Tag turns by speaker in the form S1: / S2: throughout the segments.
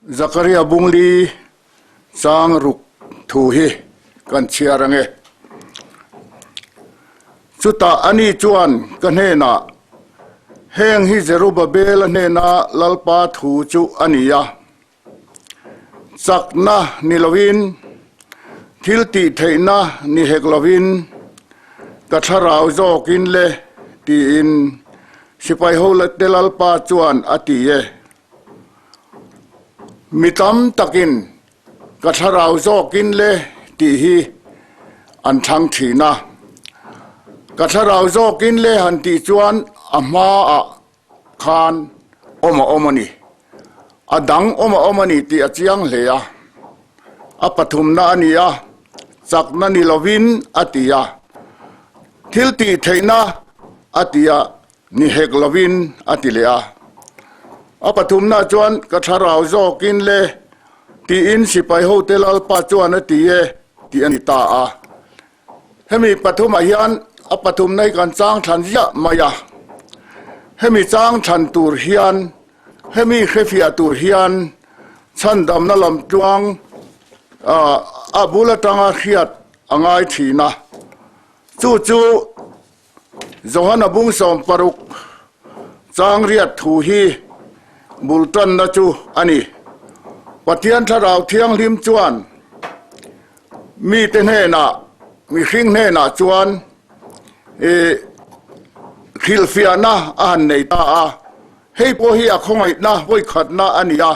S1: Zakaria Bungli chang ruk thu hi kan chhiar ang e. Chutah ani chuan ka hnenah, Heng hi Zerubabela hnena Lalpa thu chu a ni a, chakna ni loin, thil tih theihna ni hek loin, ka thlarau zawkin le, tiin sipai ho te Lalpa chuan a ti e. Mi tam takin ka thlarau zawkin le tih hi an thlang thin a. Ka thlarau zawkin le han tih chuan a hmaah khan awm a awm a ni. A dang awm a awm a ni tih a chiang hle a. A pathumna a ni a, chakna ni lovin a ti a. Thil tih theihna a ti a. Ni hek lovin a ti leh a. A pathumna chuan ka thlarau zawkin le tiin sipai hote Lalpa chuan a ti e tih a ni ta a. Hemi pathumah hian a pathumna hi kan chang thlan ziah mai a. Hemi chang thlan tur hian hemi hrefiah tur hian chhandamna lamtluang a bul atanga hriat a ngai thin a. Chu chu Johana bung 60 chang riat thu hi bul tanna chu a ni. Pathian Thlarau Thianghlim chuan mite hnenah, mihring hnenah chuan ih hrilhfiahna a han nei ta a. Hei pawh hi a khawngaihna vawikhatna a ni a.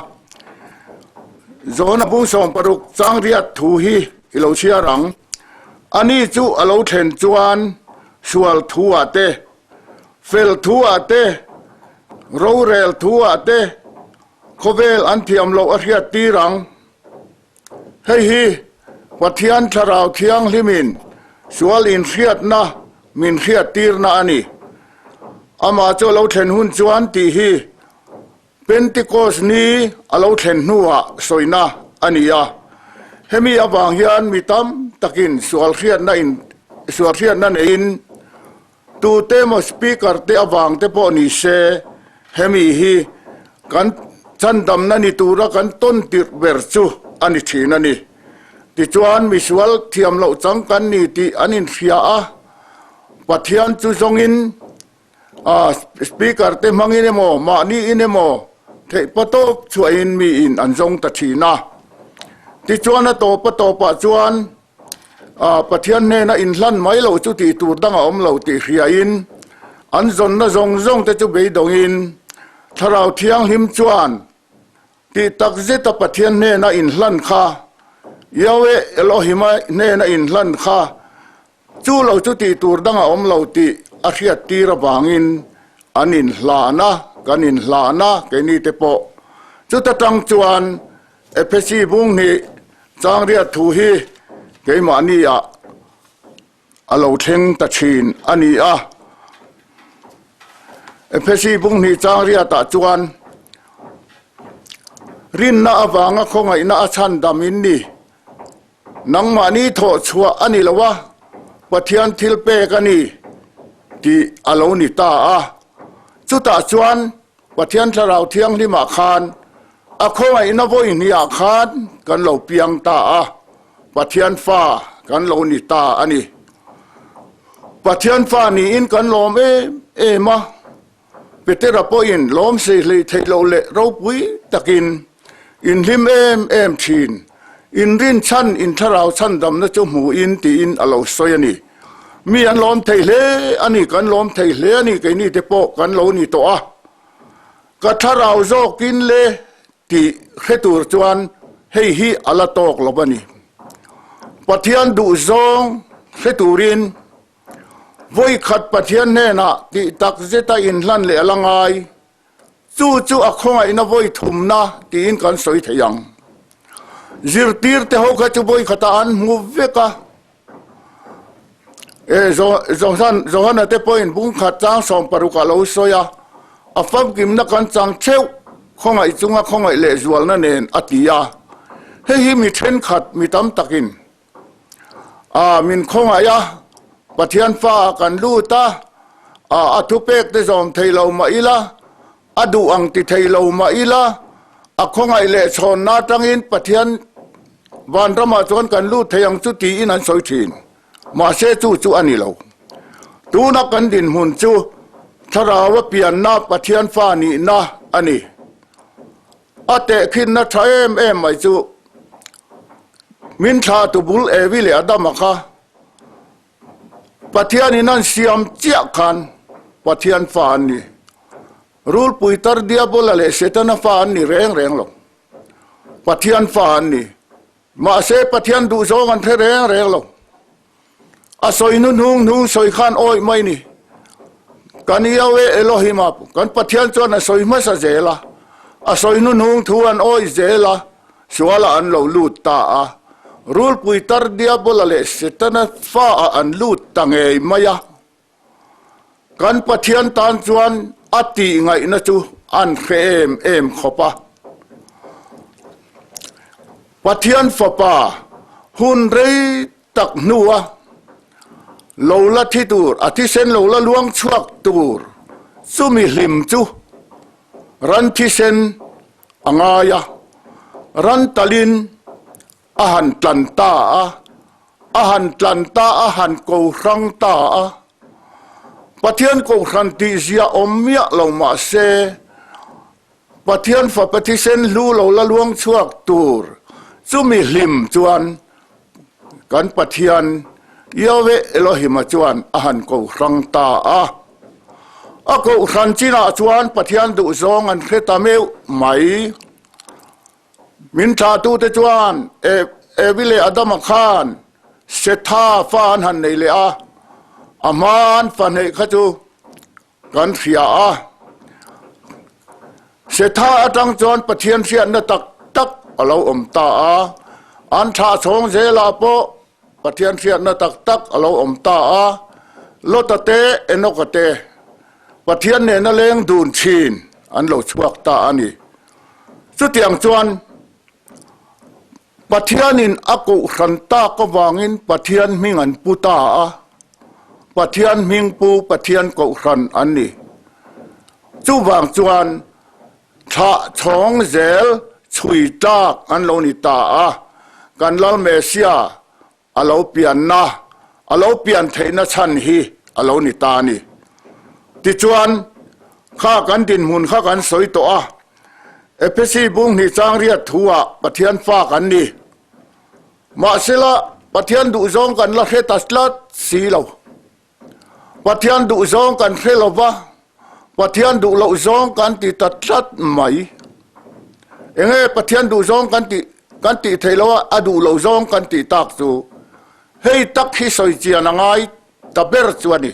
S1: Johana bung 60 chang riat thu hi i lo chhiar ang. Ani chu a lo thlen chuan sual thu-ah te, fel thu-ah te, rorel thu-ah te khawvel an thiam loh a hriat tir ang. Hei hi Pathian Thlarau Thianghlimin sual inhriatna min hriat tirna a ni. Amah chu a lo thlen hun chuan tih hi Pentecost ni a lo thlen hnuah sawina a ni a, hemi avang hian mi tam takin sual hriatna in sual hriatna neiin tute emaw speaker te avang te pawh ni se hemi hi kan chhandamna ni tura kan tawn tirh ber chu a ni thin a ni. Tichuan misual thiam loh chang kan ni tih an inhria a, Pathian chu zawngin A speaker te hmangin emaw mahni in emaw theih pa tawp chhuahin mi in an zawng ta thin a. Tichuan a tawp a tawpah chuan Pathian hnena inhlan mai loh chu tih tur dang a awm lo tih hriain an zawnna zawng zawng te chu beidawngin Thlarau Thianghlim chuan Tih tak zeta Pathian hnena inhlan kha, Yahweh Elohima hnena inhlan kha, chu lo chu tih tur dang a awm lo tih a hriat tir avangin an inhlan a, kan inhlan a, keini te pawh. Chuta tang chuan Ephesi bung hnih changriat thu hi keimahni ah A lo thleng ta thin a ni a. Ephesi bung hnih chang riatah chuan rinna avanga khawngaihna a chhan dam in ni. Nangmahni thawh chhuah a ni lo a, Pathian thil pek a ni tih a lo ni ta a. Chutah chuan Pathian Thlarau Thianghlimah khan a khawngaihna vawi hniah khan kan lo piang ta a, Pathian fa kan lo ni ta a ni. Pathian fa niin kan lawm em em a, Petera pawhin lawm sei hlei theih loh leh ropui takin inhlim em em thin, inrin chhan in thlarau chhandamna chu hmuhin tiin a lo sawi a ni. Mi an lawm thei hle a ni, kan lawm thei hle a ni, keini te pawh kan lo ni tawh a. Ka thlarau zawkin le tih hre tur chuan hei hi a la tawk lo a ni. Pathian duhzawng hre turin vawikhat Pathian hnenah tih tak zeta inhlan leh a la ngai. Chu chu a khawngaihna vawi thumna tiin kan sawi thei ang. Zirtirte ho kha chu vawi khatah an hmu vek a. E, Johana te pawhin bung khat chang 60 a lo sawi a, a famkimna kan chang theuh khawngaih chunga khawngaih leh zualna nen a ti a. Hei hi mi thenkhat mi tam takin A, min khawngaih a, Pathian fa kan lut a, a, a thupek te zawm thei lo mah ila, a duh ang ti thei lo mah ila, A khawngaih leh chhawnna atangin Pathian vanramah chuan kan lut thei ang chu tiin an sawi thin. Mahse chu chu a ni lo. Tuna kan dinhmun chu Thlarau a pianna Pathian fa nihna a ni. A tehkhinna tha em em mai chu min thlahtu bul Evi leh Adama kha Pathianin an siam chiah khan Pathian fa an ni. Rulpui tar Diabola leh Setana fa an ni reng reng lo. Pathian fa an ni. Mahse Pathian duhzawng an hre reng reng lo. A sawi hnu hnung hnung sawi khan awih mai ni. Kan Yahweh Elohim a, kan Pathian chuan a sawi hmasa zel a. A sawi hnu hnung thu an awih zel a, sualah an lo lut ta a. Rulpui tar Diabola leh Setana fa ah an lut ta ngei mai a. Kan Pathian tan chuan a tih ngaihna chu an hre em em khawp a. Pathian Fapa hun rei tak hnua lo la thi tur, a thisen lo la luang chhuak tur chumi hlim chu ran thisen a ngai a, ran talin A han tlan ta a, a han tlan ta a han ko hrang ta a. Pathian kohhran tih zia awm miah lo mah se, Pathian fapa thisen hlu lo la luang chhuak tur chumi hlim chuan kan Pathian Yahweh Elohim-a chuan a han ko hrang ta a. A kohhran chinah chuan Pathian duhzawng an hre ta meuh mai. Min thlahtute chuan Evi leh Adama khan Setha fa an han nei leh a, a hma an fa hneih kha chu kan hria a. Setha atang chuan Pathian hriatna tak tak a lo awm ta a, an thlah chhawng zelah pawh Pathian hriatna tak tak a lo awm ta a, Lota te, Enoka te, Pathian nena leng dun thin an lo chhuak ta a ni. Chutiang chuan Pathianin a kohhran tak avangin Pathian hming an pu ta a, Pathian hming pu Pathian kohhran an ni. Chuvang chuan thlah chhawng zel chhui tlak an lo ni ta a, kan Lal Messiah A lo pianna, a lo pian theihna chhan hi a lo ni ta a ni. Tichuan, kha kan dinhmun kha kan sawi tawh a, Ephesi bung hnih chang riat thu ah Pathian fa kan ni. Mahsela, Pathian duhzawng kan la hre ta tlat si lo. Pathian duhzawng kan hre lo va, Pathian duh loh zawng kan ti ta tlat mai. Enge Pathian duhzawng kan tih kan tih theih loh a, a duh loh zawng kan tih tak chu hei tak hi sawi chian a ngai ta ber chu a ni.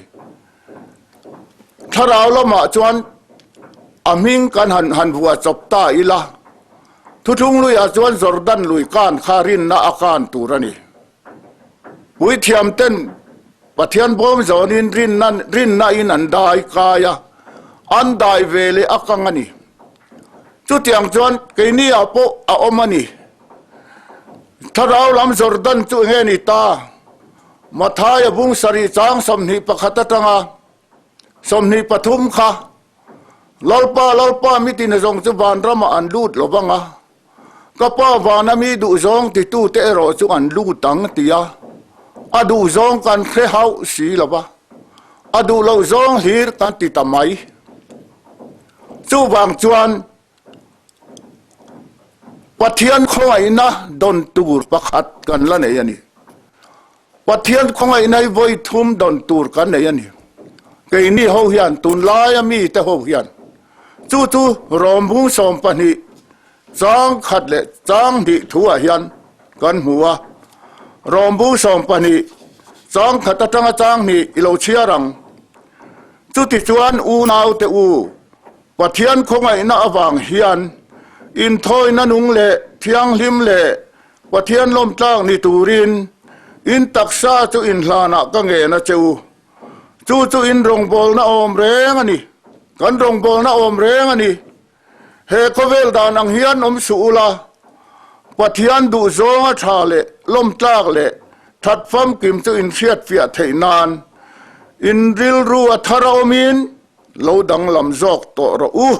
S1: Thlarau lamah chuan a hming kan han han vuah chawp ta ila, thuthlung luiah chuan Jordan lui kan kha rinna a kan tur a ni. Puithiam ten Pathian bawm zawnin rinna rinna in an dai kai a, an dai ve leh a kang a ni. Chutiang chuan keini ah pawh a awm a ni. Thlarau lam Jordan chu enge ni ta? Mathaia bung sarih chang 21 atanga 23 kha Lalpa Lalpa mitin zawng chu vanramah an lut lo vang a, Ka pa vana mi duhzawng titute erawh chu an lut ang ti a, a duhzawng kan hre hauh si lo va, a duh loh zawng hlir kan ti ta mai. Chuvang chuan Pathian khawngaihna dawn tur pakhat kan la nei a ni. Pathian khawngaihna hi vawi thum dawn tur kan nei a ni. Keini ho hian, tunlaia mite ho hian, chu chu Rawmbung 12 chang khat leh chang hnih thuah hian kan hmu a. Rawmbung 12 chang khat atanga chang hnih i lo chhiar ang. Chutichuan unaute u, Pathian khawngaihna avang hian inthawina nung leh thianghlim leh Pathian lawmtlak ni turin in taksa chu inhlanah ka ngen a che u. Chu chu in rawngbawlna awm reng a ni. Kan rawngbawlna awm reng a ni. He khawvel dan ang hian awm suh ula, Pathian duhzawnga tha leh lawmtlak leh that famkim chu in hriatfiah theih nan in rilru a thar a awmin lo danglam zawk tawh rawh u.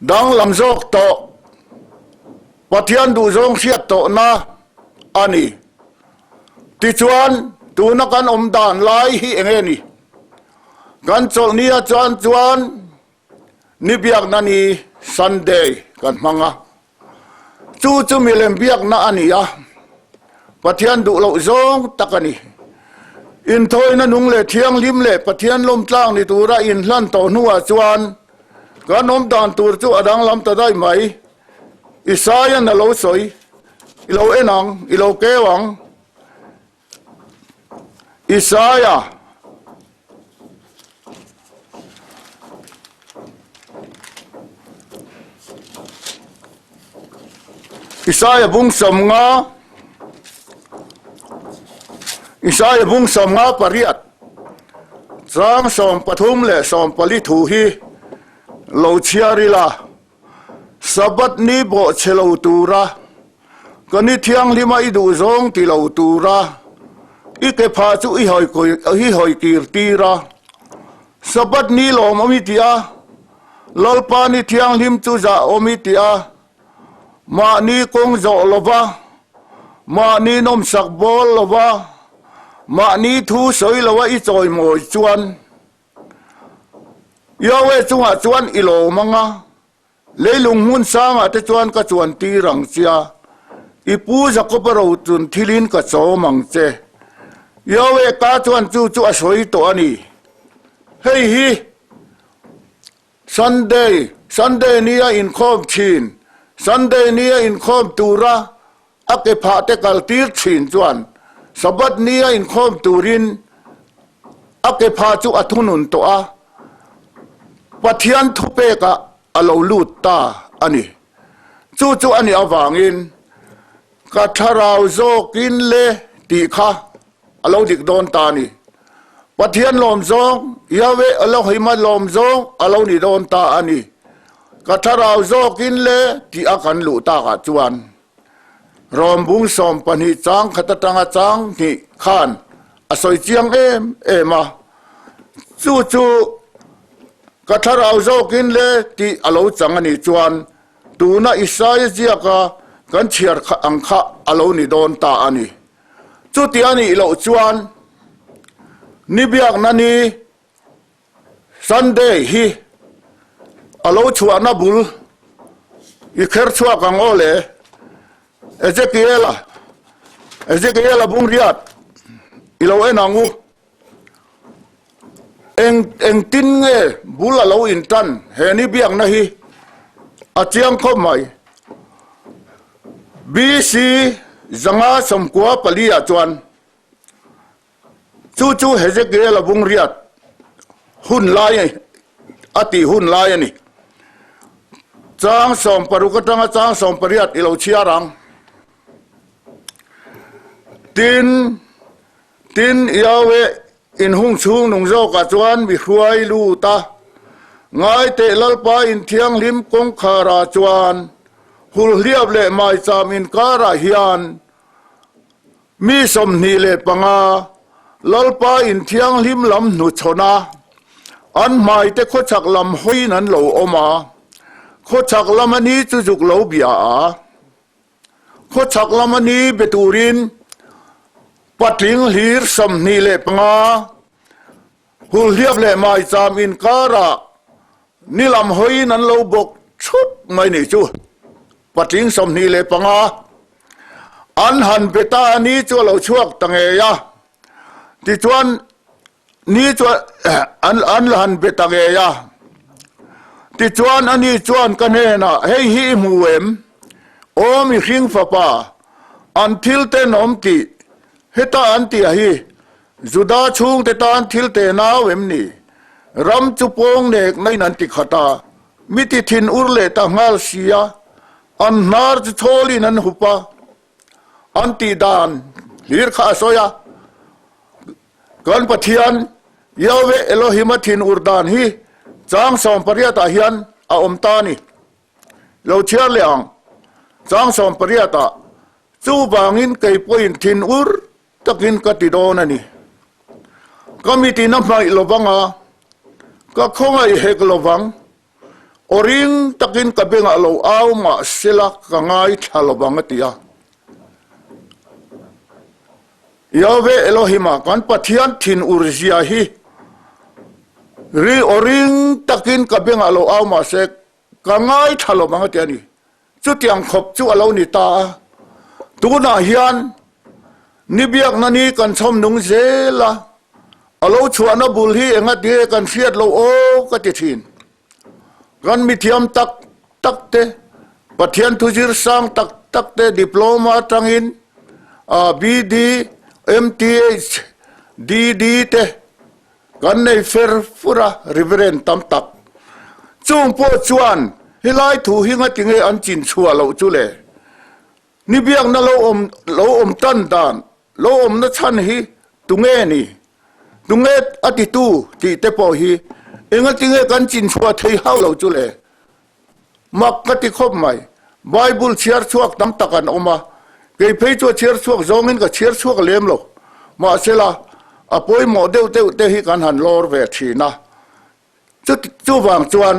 S1: Danglam zawk tawh. Pathian duhzawng hriat tawhna a ni. Tichuan, tuna kan awm dan lai hi eng nge ni? Kan chawlhnia chuan chuan ni biakna ni Sunday kan hmang a. Chu chu milem biakna a ni a, Pathian duh loh zawng tak a ni. Inthawina nung leh thianghlim leh Pathian lawmtlang ni tura inhlan tawh hnuah chuan kan awm dan tur chu a danglam ta daih mai. Isaia'n a lo sawi, I lo en ang, i lo keu ang. Isaia Isaia bung 50 Isaia bung 58 chang 13 leh 14 thu hi lo chhiar ila. Sabbath ni bawh chhe lo tura ka ni thianghlima i duh zawng ti lo tura i ke phah chu i i hawi kir tir a. Sabbath ni lawmawm i ti a, Lalpa ni thianghlim chu zahawm i ti a, mahni kawng zawh lova, mahni nawmsak bawl lova, mahni thu sawi lova i chawimawi chuan, Yahweh chungah chuan i lawm ang a, leilung hmun sangah te chuan ka chuan tir ang che a, i pu Jakoba rochun thilin ka chawm ang che. Yahweh ka chuan chu chu a sawi tawh a ni. Hei hi Sunday, Sunday nia inkhawm thin, Sunday nia inkhawm tura A ke phah te kal tir thin chuan Sabbath ni a inkhawm turin a ke phah chu a thunun tawh a, Pathian thupekah a lo lut ta a ni. Chu chu a nih avangin ka thlarau zawkin le tih kha a lo dik dawn ta a ni. Pathian lawm zawng, Yahweh Elohim-a lawm zawng a lo ni dawn ta a ni. Ka thlarau zawkin le tih a kan luh takah chuan Rom bung 12 chang khat atanga chang hnih khan a sawi chiang em em a, chu chu ka thlarau zawkin le tih a lo chang a nih chuan tuna Isaia ziaka kan chhiar ang kha a lo ni dawn ta a ni. Chuti a nih loh chuan ni biakna ni Sunday hi a lo chhuahna bul i kher chhuak ang aw le. Ezekiela, Ezekiela bung riat i lo en ang u. Eng engtin nge bul a lo intan he ni biakna hi a chiang khawp mai. BC 594 ah chuan Chu chu Hezekiel-a bung riat hun lai a tih hun lai a ni. Chang 60 atanga chang 18 i lo chhiar ang. Tin, tin Yahweh inhung chhung nung zawkah chuan mi hruai lut a, Ngaiteh Lalpa inthianghlim kawngkharah chuan hulhliap leh maicham inkarah hian Mi 25 Lalpa in thianghlim lam hnuchhawn a, an hmaite khawchhak lam hawiin an lo awm a, khawchhak lama ni chu zuk lo bia a, khawchhak lama ni be turin patling hlir 25 Hulhliap leh maicham inkarah ni lam hawiin an lo bawk thup mai nih chu. Patling 25 an han be ta a ni chu a lo chhuak ta ngei a, tichuan ni chu an an la han be ta ngei a, tichuan ani chuan ka hnenah hei hi i hmu em? Aw mihring fapa, an thil tenawm tih heta an tih a hi Juda chhungte tan thil te nau em ni? Ram chu pawng nek nain an ti khat a, mi ti thin ur leh ta nghal si a, an hnar chu chhawlin an hup a, an tih dan hlir kha a sawi a. Kan Pathian, Yahweh Elohim-a thin ur dan hi chang 18 ah hian a awm ta a ni. Lo chhiar leh ang, chang 18 ah, Chuvangin kei pawhin thin ur takin ka ti dawn a ni. Ka mitin a hmaih lovang a, ka khawngaih hek lovang. Aw ring takin ka bengah lo au mah sela ka ngaithla lo vang a ti a. Yahweh Elohim-a kan Pathian thin ur zia hi ri aw ring takin ka bengah lo au mah se ka ngaithla lo vang a ti a ni. Chutiang khawp chu a lo ni ta a. Tunah hian ni biakna ni kan chhawm nung zel a, a lo chhuahna bul hi engatinge kan hriat lo aw ka ti thin. Kan mithiam tak tak te, Pathian thu zir sang tak tak te diploma atangin BD, MTH, DD te kan nei fer fur a, Reverend tam tak. Chung pawh chuan helai thu hi ngatinge an chin chhuah loh chu le? Ni biakna lo awm lo awm tan dan, lo awmna chhan hi tunge ni? Tunge a titu tih te pawh hi engatinge kan chinchhuah thei hauh lo chu le? Mak ka ti khawp mai. Bible chhiar chhuak tam tak an awm a, kei phei chu a chhiar chhuak zawngin ka chhiar chhuak lem lo. Mahsela, a pawimawh deuh deuh te hi kan han lawr ve thin a. Chuvang chuan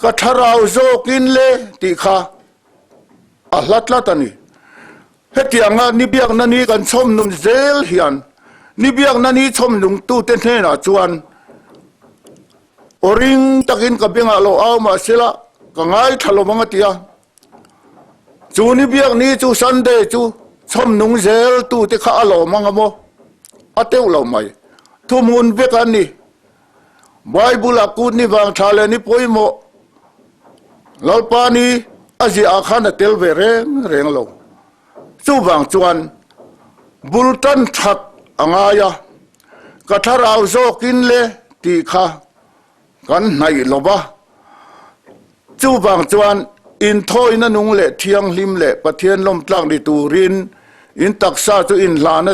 S1: ka thlarau zawkin le tih kha a hla tlat a ni. Hetianga ni biakna ni kan chhawm nun zel hian ni biakna ni chhawm nungtute hnenah chuan aw ring takin ka bengah lo au mah sela ka ngaithla lo vang a ti a. Chu ni biak ni chu Sunday chu chhawm nung zel tute kha a lawm ang a maw? A teuh lo mai. Thuhmun vek a ni. Bible-ah kut ni vang tha leh ni pawimawh Lalpa ni a ziah ah khan a tel ve reng reng lo. Chuvang chuan bul tan that a ngai a, ka thlarau zawkin le tih kha kan hnaih lo va. Chuvang chuan inthawina nung leh thianghlim leh Pathian lawmtlak ni turin in taksa chu inhlana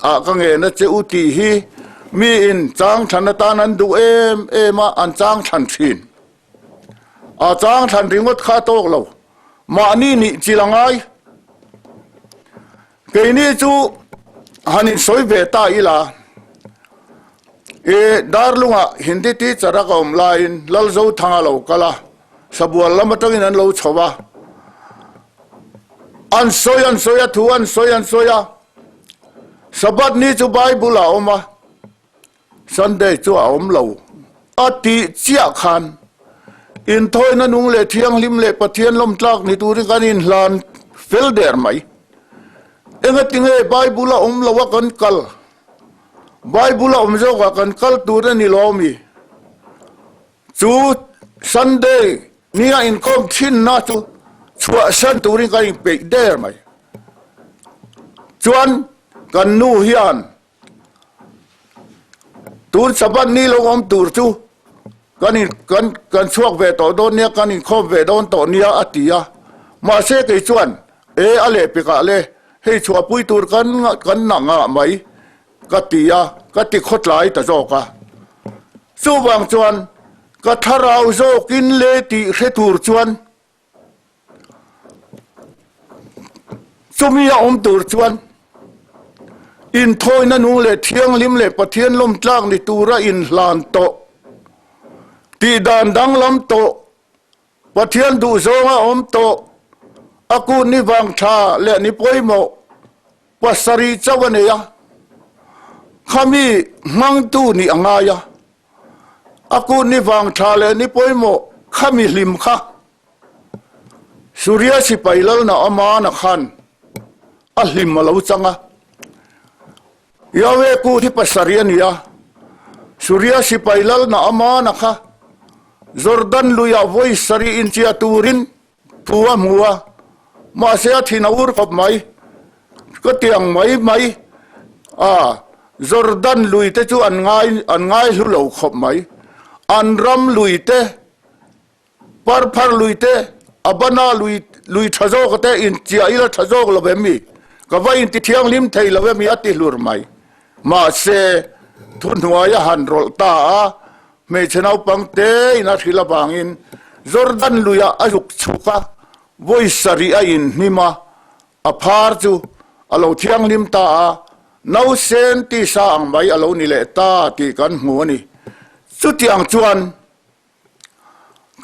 S1: ah ka ngen a che u tih hi miin changthlan atan an duh em em a, an changthlan thin. A changthlan ringawt kha a tawk lo. Mahni nih chil a ngai. Keini chu han insawi ve ta ila, i Darlungah Hindi teacher a ka awm laiin Lalzothanga lo kal a, Sabual lam atangin an lo chho a, an sawi an sawi a, thu an sawi an sawi a, Sabbath ni chu Bible ah a awm a, Sunday chu a awm lo a tih chiah khan inthawina nung leh thianghlim leh Pathian lawmtlak ni turin kan inhlan fel der mai. Engatinge Bible a awm lo a kan kal? Bible a awm zawkah kan kal tur a ni lo mi? Chu Sunday nia inkhawm thinna chu chhuahsan turin kan inpeih der mai. Chuan kan nu hian Tun Sabbath ni lo awm tur chu kan in kan kan chhuak ve tawh dawn nia, kan inkhawm ve dawn tawh nia a ti a. Mahse kei chuan e a lehpekah le hei chhuahpui tur kan kan na ngah mai ka ti a, ka ti khawtlai ta zawk a. Chuvang chuan ka thlarau zawkin le tih hre tur chuan Chumi a awm tur chuan inthawina nung leh thianghlim leh Pathian lawmtlak ni tura inhlan tawh, tihdan danglam tawh, Pathian duhzawnga awm tawh, a kut ni vang tha leh ni pawimawh pasarih chauh a nei a, khami hmangtu nih a ngai a. A kut ni vang tha leh ni pawimawh khami hlim kha Suria sipai lalna Amana khan a hlim a lo chang a. Yahweh kut hi pasarih a ni a, Suria sipai lalna Amana kha Jordan luiah vawi sarih inchia turin Thu a hmu a, mahse a thin a ur khawp mai. Ka ti ang mai mai a, Jordan lui te chu an ngai an ngai hlu lo khawp mai. An ram lui te, Parphar lui te, Abana lui lui tha zawk te inchiah ila tha zawk lo em mi? Ka va inti thianghlim thei lo em mi a ti hlur mai. Mahse, thuhnuai a han rawlh ta a, Hmeichhe naupang te in a hrilh avangin Jordan luiah a zuk chhuk a, vawi sarih a inhnim a, a phar chu a lo thianghlim ta a, nausen tisa ang mai a lo ni leh ta tih kan hmu a ni. Chutiang chuan.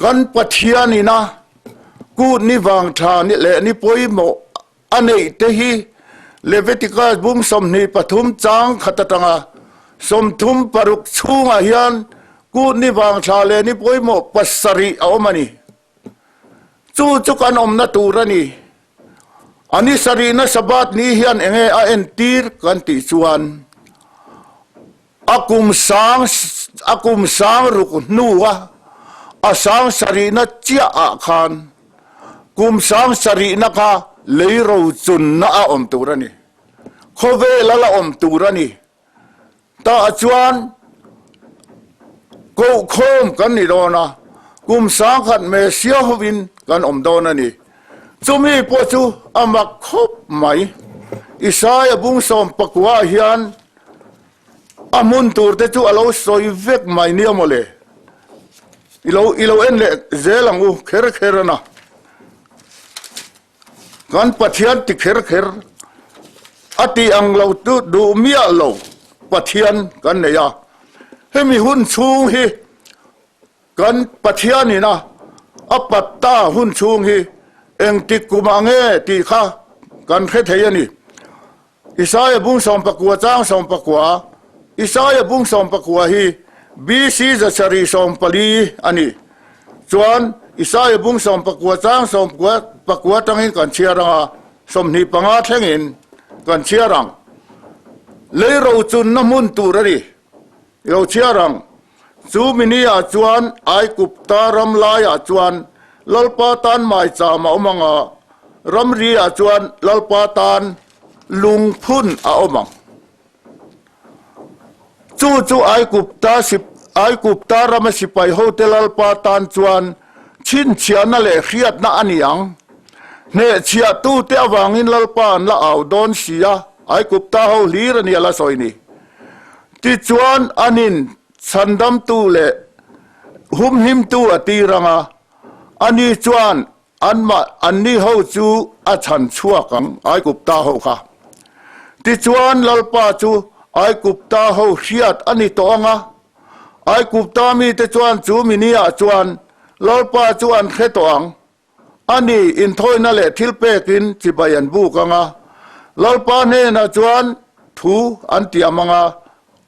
S1: Kan Pathian ina kut ni vang tha ni leh ni pawimawh a neih te hi Leviticus bung 23 chang khat atanga 36 chhungah hian kut ni vang tha leh ni pawimawh pasarih a awm a ni. Chu chu kan awmna tur a ni. A ni sarihna Sabbath ni hian enge a entir kan tih chuan a kum sang a kum sang ruk hnua a sang sarihna chiah ah khan kum sang sarihna kha lei rochunna a awm tur a ni. Khawvel a la awm tur a ni. Tah chuan kohkhawm kan ni dawn a, kum 10,000 Messiah hovin kan awm dawn a ni. Chumi pawh chu a mak khawp mai. Isaia bung 19 ah hian a hmun tur te chu a lo sawi vek mai nia mawle. I lo i lo en leh zel ang u kher kher a na. Kan Pathian ti kher kher a tih ang lo chu duh miah lo Pathian kan nei a. Hemi hun chhung hi kan Pathianin a a patta hun chhung hi engtik kumah nge tih kha kan hre thei a ni. Isaia bung 19 chang 19, Isaia bung 19 hi BC 740 a ni. Chuan Isaia bung 19 chang 19 atangin kan chhiar ang a, 25 thlengin kan chhiar ang. Lei rochunna hmun tur a ni. I lo chhiar ang. Chu mini-ah chuan Aigupta ram laiah chuan Lalpa tan maicham a awm ang a, ramri-ah chuan Lalpa tan lungphun a awm ang. Chu chu Aigupta Aigupta rama sipai hote Lalpa tan chuan chhinchhiahna leh hriatna a ni ang. Hnehchhiahtute avangin Lalpa an la au dawn si a, Aigupta ho hlir a ni a la sawi ni. Tichuan, anin chhandamtu leh humhimtu a tir ang a, ani chuan anmah anni ho chu a chhan chhuak ang, Aigupta ho kha. Tichuan, Lalpa chu Aigupta ho hriat a ni tawh ang a, Aigupta mite chuan chu miniah chuan Lalpa chu an hre tawh ang. A ni, inthawina leh thil pekin chibai an buk ang a, Lalpa hnenah chuan thu an tiam ang a,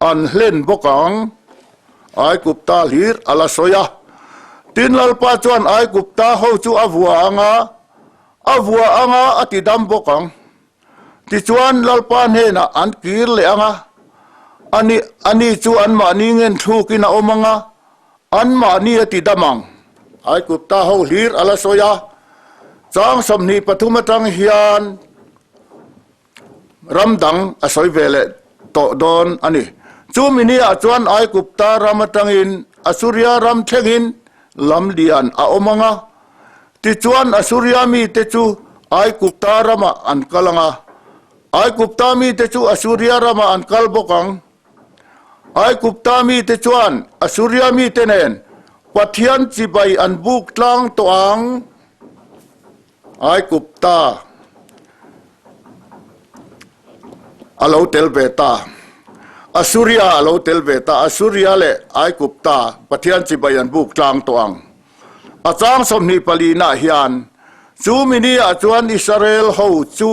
S1: an hlen bawk ang. Aigupta hlir a la sawi a. Tin, Lalpa chuan Aigupta ho chu a vua ang a, a vua ang a, a tidam bawk ang. Tichuan, Lalpa hnenah an kir leh ang a, ani, ani chu anmahni ngen thlukin a awm ang a, Anmahni a ti dam ang. Aigupta ho hlir a la sawi a, chang 23 atang hian ram dang a sawi ve leh tawh dawn a ni. Chumi niah chuan Aigupta ram atangin Asuria ram thlengin lam lian a awm ang a, tichuan Asuria mite chu Aigupta ramah an kal ang a, Aigupta mite chu Asuria ramah an kal bawk ang. Aigupta mite chuan Asuria mite nen Pathian chibai an buk tlang tawh ang. Aigupta a lo tel ve ta. Asuria a lo tel ve ta. Asuria leh Aigupta Pathian chibai an buk tlang tawh ang. A chang 24 nah hian chu mini ah chuan Israel ho chu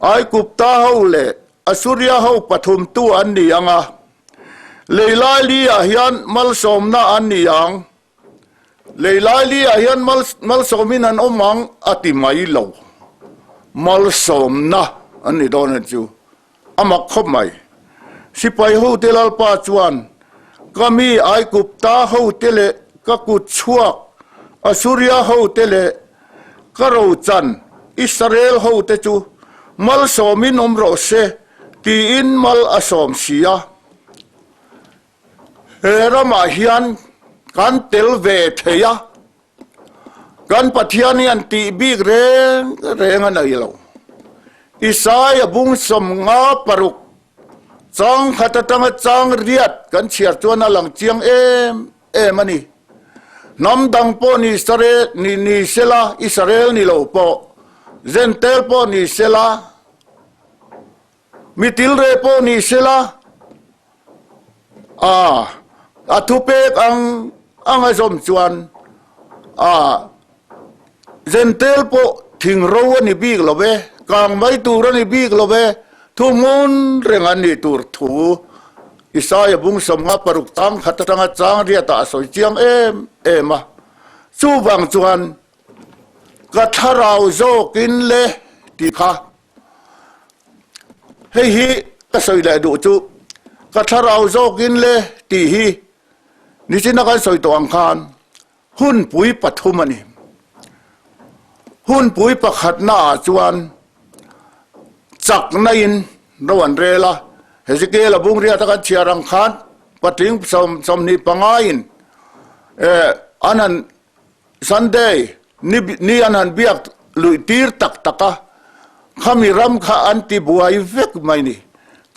S1: Aigupta ho leh Asuria ho pathumtu an ni ang a, lei laili ah hian malsawmna an ni ang, lei laili ah hian malsawmin an awm ang a ti mai lo, malsawmna an ni dawn a chu a mak khawp mai. Sipai hote Lalpa chuan ka mi Aigupta hote leh ka kut chhuak Asuria hote leh Ka rochan Israel hote chu malsawmin awm rawh se tiin mal a sawm si a. He ramah hian kan tel ve thei a, kan Pathian hian tih bik reng reng a nei lo. Isaia bung 56 chang khat atanga chang riat kan chhiar chuan a lang chiang em em a ni. Hnam dang pawh ni Israel ni ni sela, Israel ni lo pawh, Jentail pawh ni sela, mi tilre pawh ni sela, a a thupek ang ang a zawm chuan. A Zentel pawh thing ro a ni bik lo ve, kang mai tur a ni bik lo ve, thu hmun reng an nih tur thu Isaia bung 56 chang khat atanga chang riatah a sawi chiang em em a. Chuvang chuan ka thlarau zawkin le tih kha hei hi ka sawi leh duh chu ka thlarau zawkin le tih hi nichina kan sawi tawh ang khan Hunpui pathum a ni. Hunpui pakhatnaah chuan chakna in ro an rel a, Hezekiel a bungriat a kan chhiar ang khan patling 25 in an han Sunday ni ni an han biak luih tir tak tak a, khami ram kha an ti buai vek mai ni.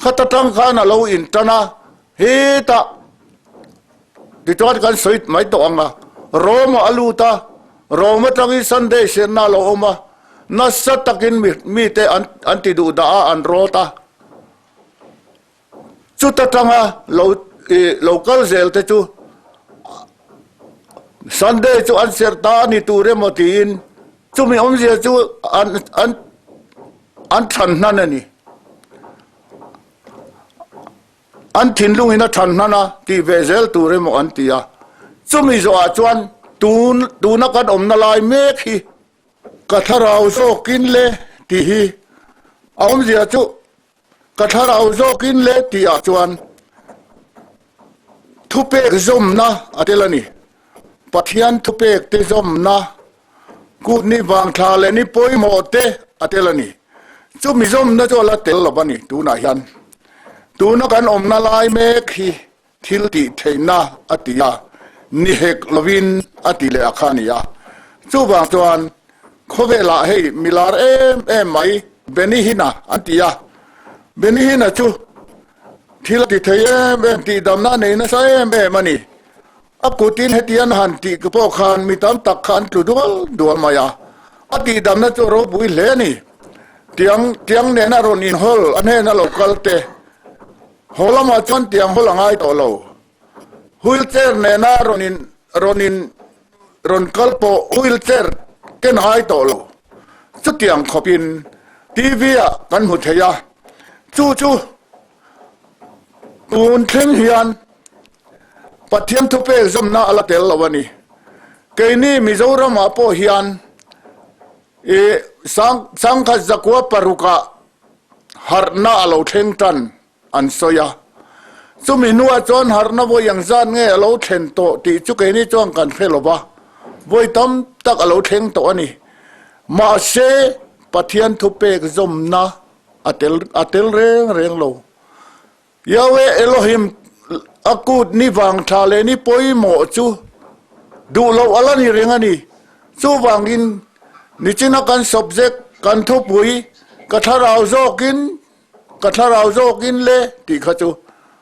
S1: Khata tang khan a lo intan a, Hetah tichuan kan sawi mai tawh ang a, Rome a lut a, Rome atangin Sunday serna a lo awm a, nasa takin mite an ti duh dah a, an rawt a. Chuta tanga lo lo kal zel te chu Sunday chu an serh ta a ni tur emaw tiin chumi awmzia chu an an an thlan hnan a ni. An thinlungin a than hnan a, tih ve zel tur emaw an ti a. Chumi zawhah chuan tun tuna kan awmna lai mek hi ka thlarau zawkin le tih hi a awmzia chu ka thlarau zawkin le tihah chuan thupek zawmna a tel a ni. Pathian thupek te zawmna Kut ni vang thla leh ni pawimawh te a tel a ni. Chumi zawmna chu a la tel lo a ni tunah hian. Tuna kan awmna lai mek hi thil tih theihna a ti a, ni hek lovin a ti leh a kha a ni a. Chuvang chuan khawvelah hei milar em em mai Benny Hinn-a an ti a. Benny Hinn-a chu thil a ti thei em em, tihdamna a nei nasa em em a ni. A kutin hetian han tih pawh khan mi tam tak kha an tlu dual dual mai a, a tihdamna chu a ropui hle a ni. Tiang tiang nena rawn inhawl a hnena lo kal te haw lamah chuan tiang hawl a ngai tawh lo. Wheelchair nena rawn in rawn in rawn kal pawh wheelchair ken a ngai tawh lo. Chutiang khawpin TV ah kan hmu thei a, chu chu tun thleng hian Pathian thupek zawmna a la tel lo a ni. Keini Mizoramah pawh hian i sangkhat zakua parukah harhna a lo thleng tan an sawi a. Chumi hnuah chuan harhna vawi ang zat nge a lo thlen tawh tih chu keini chuan kan hre lo va, vawi tam tak a lo thleng tawh a ni. Mahse, Pathian thupek zawmna a tel a tel reng reng lo. Yahweh Elohim a kut ni vang tha leh ni pawimawh chu duh loh a la ni reng a ni. Chuvangin nichina kan subject kan thupui ka thlarau zawkin ka thlarau zawkin le tih kha chu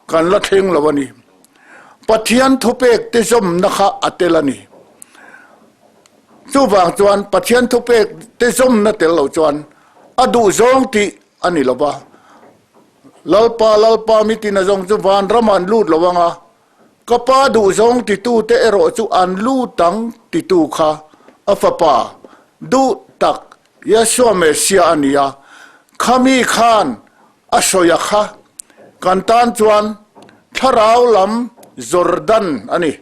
S1: kan la thleng lo a ni. Pathian thupek te zawmna kha a tel a ni. Chuvang chuan Pathian thupek te zawmna tel lo chuan a duhzawng tih a ni lo va. Lalpa, Lalpa mi tina zawng chu van ramah an lut lo ang a, ka pa duhzawng titute erawh chu an lut ang titu kha a fapa duh tak Yeshua Messiah a ni a, khami khan a sawi a kha kan tan chuan thlarau lam Jordan a ni.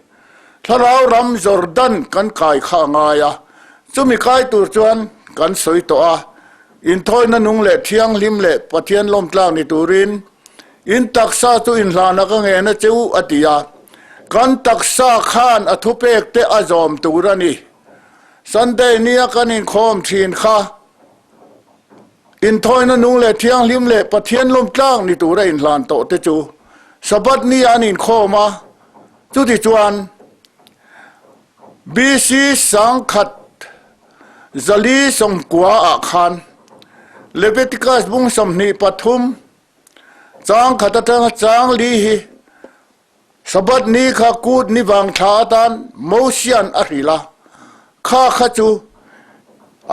S1: Thlarau ram Jordan kan kai kha a ngai a, chumi kai tur chuan kan sawi tawh a, Inthawina nung leh thianghlim leh Pathian lawmtlak ni turin in taksa chu inhlana ka ngen a che u, a ti a. Kan taksa khan a thupek te a zawm tur a ni. Sunday nia kan inkhawm thin kha inthawina nung leh thianghlim leh Pathian lawmtlak ni tura inhlan tawh te chu Sabbath nia an inkhawm a, chutichuan BC 1990 ah khan Leviticus bung 23 chang khat atanga chang li hi Sabbath ni kha kut ni vang thla atan Mosian a hrilh a, kha kha chu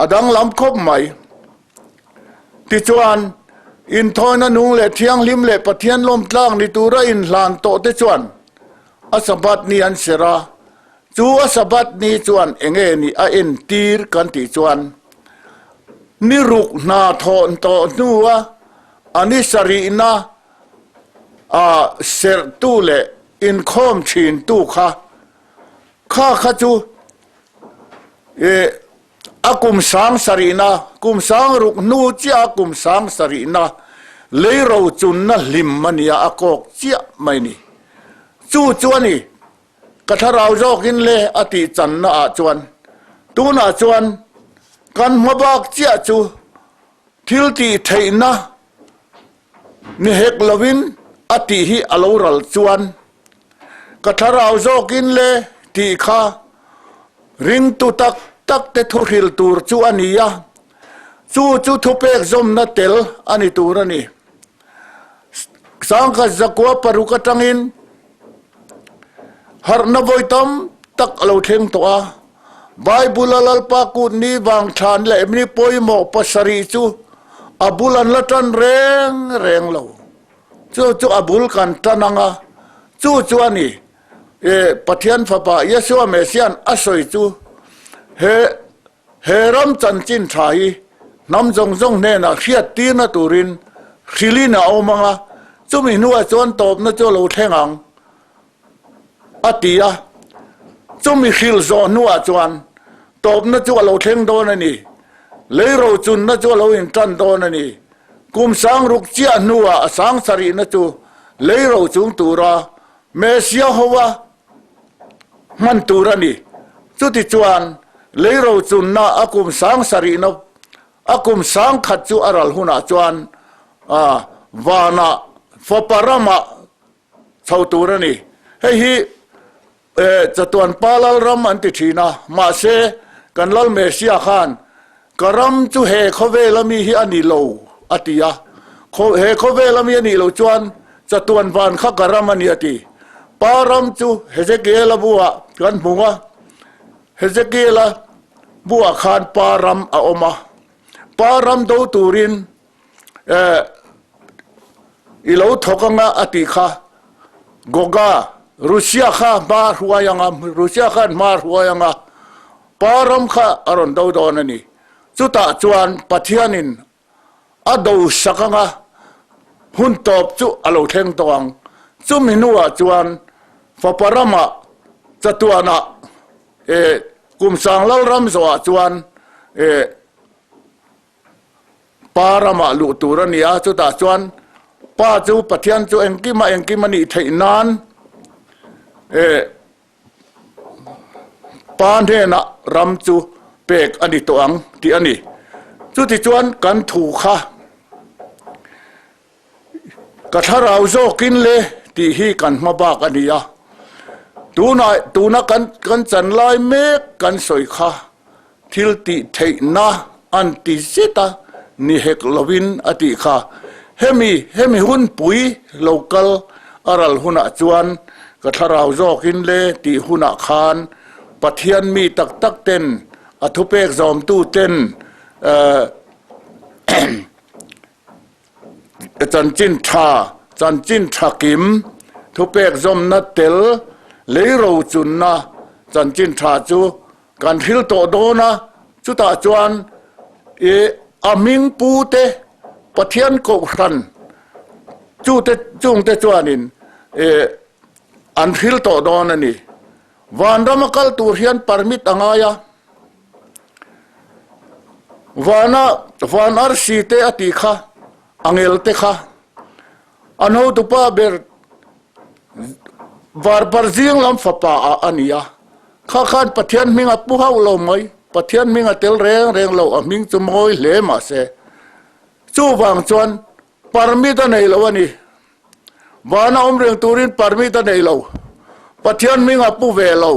S1: a danglam khawp mai. Tichuan, inthawina nung leh thianghlim leh Pathian lawmtlak ni tura inhlan tawh te chuan a Sabbath ni an serh a. Chu a Sabbath ni chuan enge ni a entir kan tih chuan ni ruk hna thawh tawh hnua a ni sarihna a serhtu leh inkhawm thintu kha kha kha chu A kum sang sarihna, kum sang ruk hnu chiah a kum sang sarihna lei rochunna hlim a nia a kawk chiah mai ni. Chu chu a ni, ka thlarau zawkin le a tih channa ah chuan tunah chuan kan hma bak chiah chu thil tih theihna Ni hek lovin a tih hi a lo ral chuan ka thlarau zawkin le tih kha ringtu tak tak te thuhril tur chu a ni a, chu chu thupek zawmna tel a ni tur a ni. Sangkhat zakua paruk atangin Harhna vawi tam tak a lo thleng tawh a, Bible-a Lalpa kut ni vang thlan leh mi pawimawh pasarih chu a bul an la tan reng reng lo. Chu chu a bul kan tan ang a, chu chu a ni. E, Pathian Fapa Yeshua Messia'n a sawi chu he He ram chanchin tha hi hnam zawng zawng hnenah hriat tirna turin hrilhin a awm ang a, chumi hnuah chuan tawpna chu a lo thleng ang, a ti a. Chumi hrilh zawh hnuah chuan tawpna chu a lo thleng dawn a ni. Lei rochunna chu a lo intan dawn a ni. Kum sang ruk chiah hnuah a sang sarihna chu lei rochung tura Messia hoa hman tur a ni. Chutichuan, lei rochunna a kum sang sarihna a kum sang khat chu a ral hunah chuan vanah fapa ramah chho tur a ni. Hei hi chatuan pa lal ram an ti thin a, mahse kan Lal Messiah khan Ka ram chu he khawvel ami hi a ni lo, a ti a. He khawvel ami a nih loh chuan chatuan van kha ka ram a ni, a ti. Pa ram chu Hezekiela buah kan hmu a, Hezekiela buah khan pa ram a awm a. Pa ram do turin i lo thawk anga a tih kha. Goga, Russia kha hma hruai anga, Russia khan hma hruai anga. Pa ram kha a rawn do dawn a ni. Chutah chuan Pathianin a do sak anga hun tawp chu a lo thleng tawh ang. Chumi hnuah chuan Fapa ramah chatuanah eh kum sang Lalram zawhah chuan eh Pa ramah luh tur a ni a, chutah chuan Pa chu Pathian chu engkima engkim a nih theih nan eh Pa hnenah ram chu pek a ni tawh ang tih a ni. Chutichuan kan thu kha ka thlarau zawkin le tih hi kan hma bak a ni a. Tunah tuna kan kan chan lai mek kan sawi kha Thil tih theihna an ti zet a, ni hek lovin a tih kha. Hemi, hemi hunpui lo kal a ral hunah chuan ka thlarau zawkin le tih hunah khan Pathian mi tak tak ten, a thupek zawmtu ten, Chanchin tha, chanchin tha kim, thupek zawmna tel, lei rochunna chanchin tha chu Kan hril tawh dawn a, chutah chuan i a hming pu te Pathian kohhran chute chungte chuanin i an hril tawh dawn a ni. Vanrama kal tur hian permit a ngai a, vana van arsi te a tih kha, a ngel te kha an hotupa ber Varpar zing lam fapa ah a ni a, kha khan Pathian hming a pu hauh lo mai, Pathian hming a tel reng reng lo, a hming chu mawi hle mahse chuvang chuan permit a nei lo a ni. Vana awm reng turin permit a nei lo, Pathian hming a pu ve lo,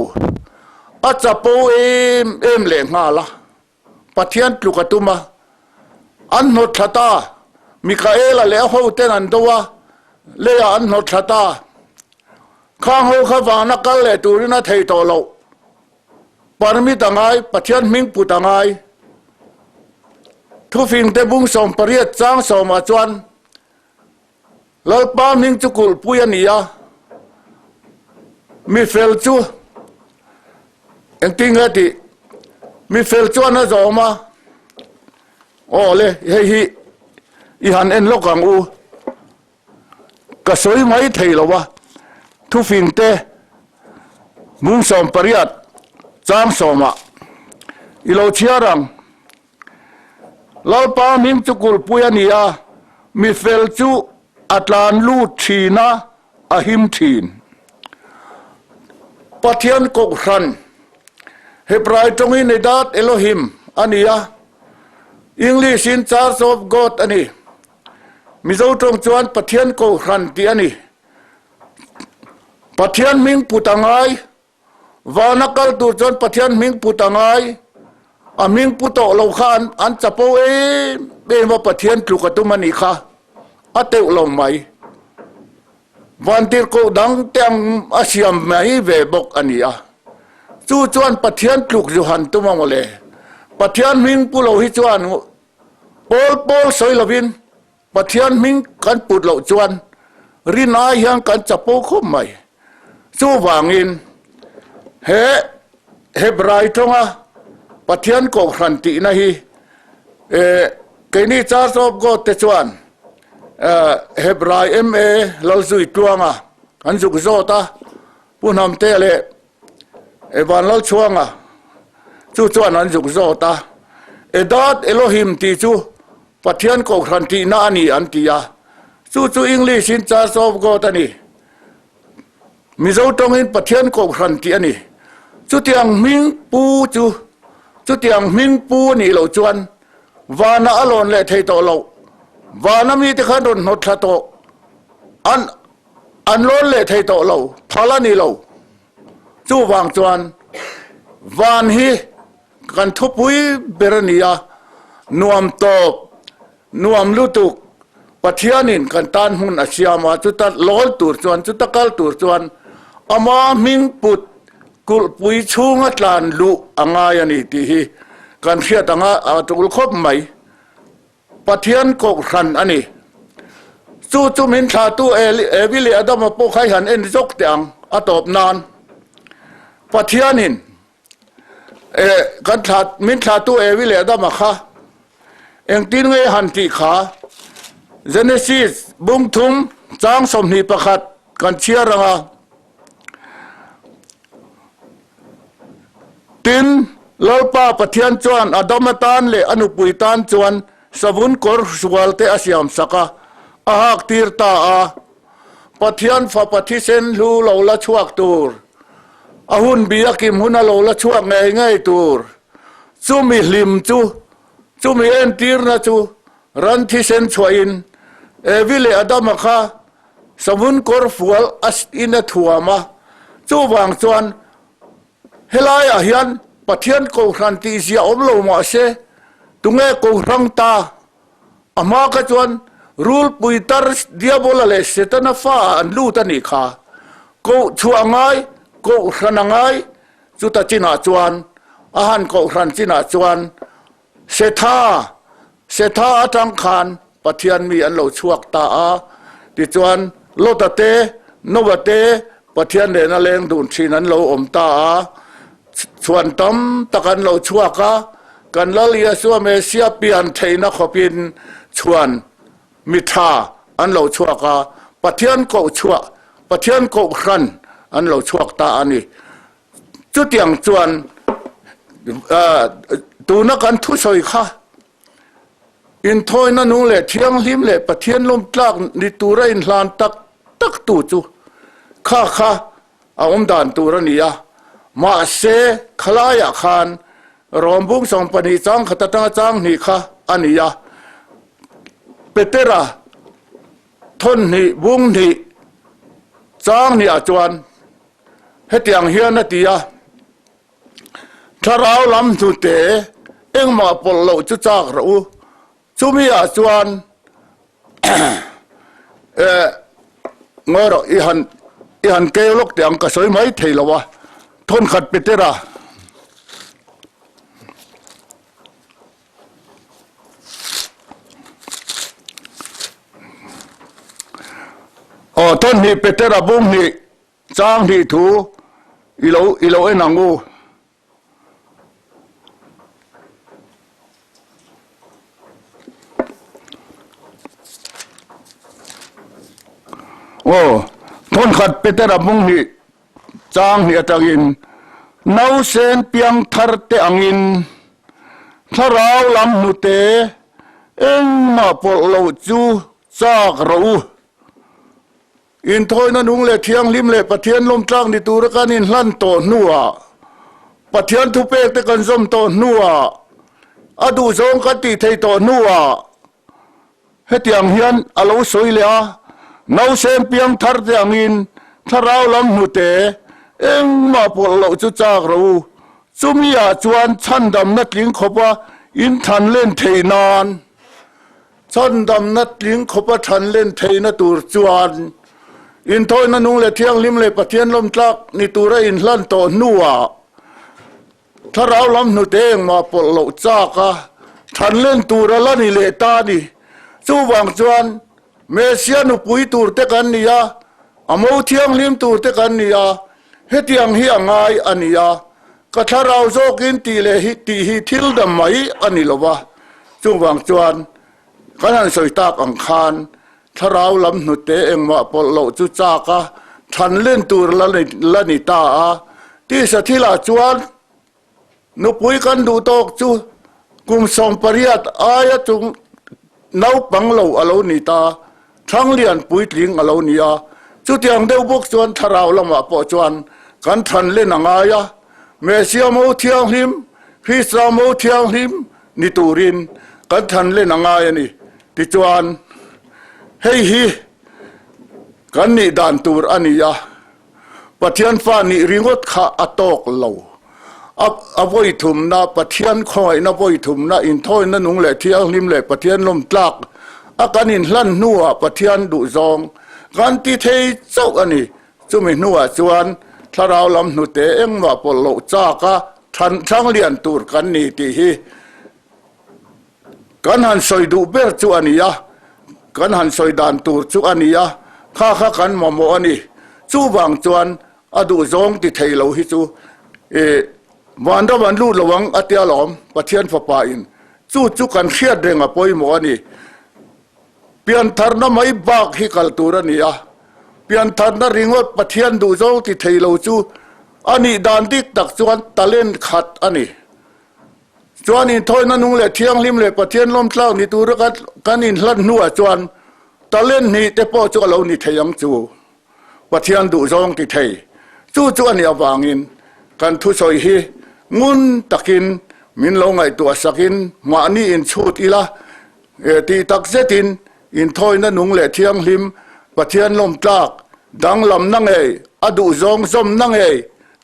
S1: a chapo em em lehnghal a. Pathian tluk a tum a, an hnawt thla ta. Mikaela leh a hoten an do a, leiah an hnawt thla ta. Khang ho kha vana kal leh turin a thei tawh loh. Permit a ngai, Pathian hming put a ngai. Thufingte bung 18 chang sawmah chuan Lalpa hming chu kulhpui a ni a, mi fel chu. Engtin nge tih? Mi fel chuan a zawm a, Aw le, hei hi i han en lawk ang u. Ka sawi mai thei lo a, thufing te mung 18 chang sawmah i lo chhiar ang. Lalpa hming chu kulhpui a ni a, mi fel chu a tlan lut thin a, a him thin. Pathian Kohhran, Hebrai tawngin Edat Elohim a ni a, English-in Church of God a ni. Mizo tawng chuan Pathian Kohhran tih a ni. Pathian hming put a ngai. Vana kal tur chuan Pathian hming put a ngai. A hming pu tawh lo kha an an chapo em em a, Pathian tluk a tum a nih kha. A teuh lo mai. Vantirhkoh dang te ang a siam mai ve bawk a ni a. Chu chuan Pathian tluk zu han tum a mawle. Pathian hming pu lo hi chuan pawl pawl sawi lovin Pathian hming kan put loh chuan rin ai hian kan chapo khawp mai. Chuvangin he Hebrai tawnga Pathian Kohhran tihna hi keini Church of God te chuan Hebrai MA Lalzui Tluanga an zuk zawt a, Pu Hnamte leh Vanlalchhuanga chu chuan an zuk zawt a, Edat Elohim tih chu Pathian Kohhran tihna a ni an ti a, chu chu English in Church of God a ni. Mizo tawngin Pathian Kohhran tih a ni. Chutiang hming pu chu chutiang hming pu a nih loh chuan vana a lawn leh thei tawh loh. Vana mite khan rawn hnawt thla tawh an an lawn leh thei tawh lo, phal a ni lo. Chuvang chuan van hi kan thupui ber a ni a, nuam tawp, nuam lutuk Pathianin kan tan hmun a siam a, chuta lawl tur chuan, chuta kal tur chuan ama hming put kulhpui chhunga tlan luh a ngai a ni tih hi kan hriat anga a tul khawp mai. Pathian kohhran a ni. Chu chu min thlahtu Evi leh Adama pawh kha i han en zawk teh ang a tawp nan. Pathianin kan thlah min thlahtu Evi leh Adama kha engtin nge han tih kha Genesis bung thum chang 21 kan chhiar ang a. Tin, Lalpa Pathian chuan Adama tan leh a nupui tan chuan savun kawr sual te a siam sak a, a hak tir ta a. Pathian fapa thisen hlu lo la chhuak tur, a hun bi a kim huna lo la chhuak ngei ngei tur, chumi hlim chu, chumi entirna chu ran thisen chhuahin Evi leh Adama kha Savun kawr fual a in a thuam a, chuvang chuan helaiah hian Pathian Kohhran tih zia awm lo mah se, tunge Kohrang ta? A hma kha chuan rulpui tar Diabola leh Setana fa ah an lut a nih kha. Koh chhuah a ngai, Kohhran a ngai, chuta chinah chuan a han Kohhran chinah chuan Setha, Setha atang khan Pathian mi an lo chhuak ta a, tichuan Lota te, Noah te Pathian nena leng dun thin an lo awm ta a, chhuan tam tak an lo chhuak a, kan Lal Yeshua Messiah pian theihna khawpin chhuan mi tha an lo chhuak a, Pathian koh chhuah, Pathian kohhran an lo chhuak ta a ni. Chutiang chuan tuna kan thusawi kha inthawina nung leh thianghlim leh Pathian lawmtlak ni tura inhlan tak tak tu chu kha kha a awm dan tur a ni a. Mahse, khalaiah khan Rawmbung 12 chang khat atanga chang hnih kha a ni a. Petera thawn hnih bung hnih chang hnih ah chuan Hetiang hian a ti a, Thlarau lam hnute engmah pawlh loh chu chak rawh u. Chumi ah chuan eh ngawi rawh i han i han keu lawk teh ang ka sawi mai thei lo a, thawnkhat Petera. Aw thawhnih Petera bung hnih chang hnih thu i lo i lo en ang u. Aw, thawnkhat Petera bung hnih chang hnih atangin nausen piang thar te angin thlarau lam hnute engmah pawlh loh chu chak rawh u. Inthawina nung leh thianghlim leh Pathian lawmtlak ni tura kan inhlan tawh hnuah, Pathian thupek te kan zawm tawh hnuah, a duhzawng kan tih theih tawh hnuah hetiang hian a lo sawi leh a, Nausen piang thar te angin thlarau lam hnute engmah pawlh loh chu chak rawh u. Chumi ah chuan chhandamna tling khawpa inthan len theih nan Chhandamna tling khawpa than len theihna tur chuan inthawina nung leh thianghlim leh Pathian lawmtlak ni tura inhlan tawh hnuah thlarau lam hnute engmah pawlh loh chak a than len tur a la ni leh ta a ni. Chuvang chuan Messia nupui tur te kan ni a, a mo thianghlim tur te kan ni a, hetiang hi a ngai a ni a, ka thlarau zawkin tih leh hi tih hi thil dam mai a ni lo va. Chuvang chuan kan han sawi tak ang khan thlarau lam hnute engmah pawlh loh chu chak a, than len tur la la ni ta a. Tisa thilah chuan nupui kan duh tawk chu kum 18 aia chung naupang lo a lo ni ta, thanglian puitling a lo ni a. Chutiang deuh bawk chuan thlarau lamah pawh chuan kan than len a ngai a, Messia mo thianghlim, Krista mo thianghlim, ni turin kan than len a ngai a ni. Tichuan, hei hi kan nih dan tur a ni a, Pathian fa nih ringawt kha a tawk lo. A a vawi thumna, Pathian khawngaihna vawi thumna, inthawina nung leh thianghlim leh Pathian lawmtlak a kan inhlan hnuah Pathian duhzawng kan ti thei chauh a ni. Chumi hnuah chuan thlarau lam hnute engmah pawlh loh chak a than thlang lian tur kan ni tih hi kan han sawi duh ber chu a ni a, kan han sawi dan tur chu a ni a, kha kha kan mamawh a ni. Chuvang chuan a duhzawng ti thei lo hi chu ih vanram an lut lo ang a tia lawm Pathian fapa in chu chu kan hriat reng a pawimawh a ni. Piantharna mai bak hi kal tur a ni a, piantharna ringawt Pathian duhzawng ti thei lo chu a nih dan dik tak chuan talent khat a ni. Chuan inthawina nung leh thianghlim leh Pathian lawmtlak ni tura kan inhlan hnuah chuan talent hnih te pawh chu a lo ni thei ang chu. Pathian duhzawng ti thei. Chu chu a nih avangin kan thusawi hi ngun takin min lo ngaihtuah sakin mahni inchhut ila, Tih tak zetin inthawina nung leh thianghlim, Pathian lawmtlak, danglamna ngei, a duhzawng zawmna ngei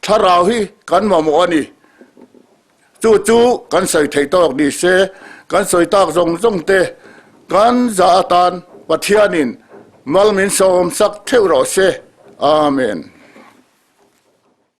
S1: thlarau hi kan mamawh a ni. Chu chu kan sawi theih tawk ni se, kan sawi tak zawng zawng te kan zah atan Pathianin mal min sawmsak theuh rawh se. Amen.